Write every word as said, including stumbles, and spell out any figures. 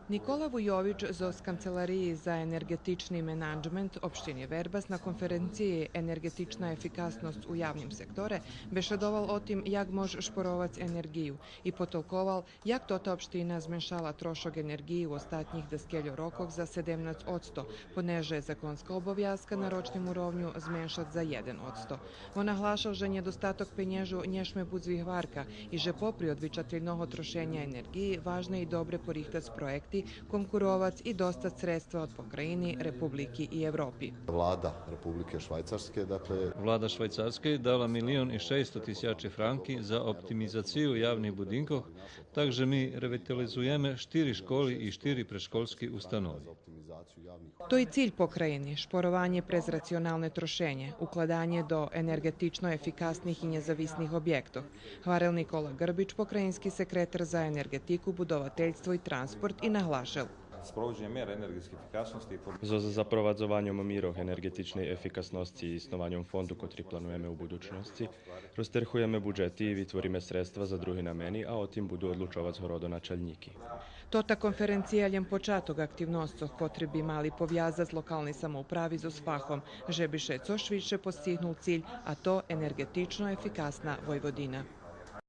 Никола Вуйович зоз Канцелариї за енерґетични менаджмент општини Вербас на конференциї Енерґетична ефикасносц у явним секторе бешедовал о тим як мож шпоровац енерґию и потолковал як тота општина зменшала трошок енерґиї у остатнїх даскельо рокох за седемнац одсто, понеже законска обовязка на рочним уровню зменшац за єден одсто. Вон наглашал же нєдостаток пенєжу нє шме буц вигварка и же попри одвичательного трошеня енерґиї важне и добре порихтац проєкти, конкуровац и достац средства од покраїни, републики и Европи. Vlada Republike Švajcarske, dakle, Влада Швайцарскей дала милион и шейсто тисячи франки за оптимизацию явних будинкох, так же ми ревитализуєме штири школи и штири предшколски установи. То и циль покраїни, шпорованє през рационалне трошенє, укладанє до енерґетично ефикасних и нєзависних обєктох, гварел Никола Ґрбич, покраїнски секретар за енерґетику, будовательство и транспорт, и наглашел. Sprovođenje mera energetske efikasnosti i poboljšanje Зоз запровадзованьом мирох енерґетичней ефикасносци и снованьом фонду котри плануєме у будучносци, розтерхуєме буджети и витвориме средства за други намени, а о тим буду одлучовац городоначалнїки. Тота конференция лєм початок активносцох котри би мали повязац локални самоуправи зоз фахом, же би ше цо швидше постигнул циль, а то енерґетично ефикасна Войводина.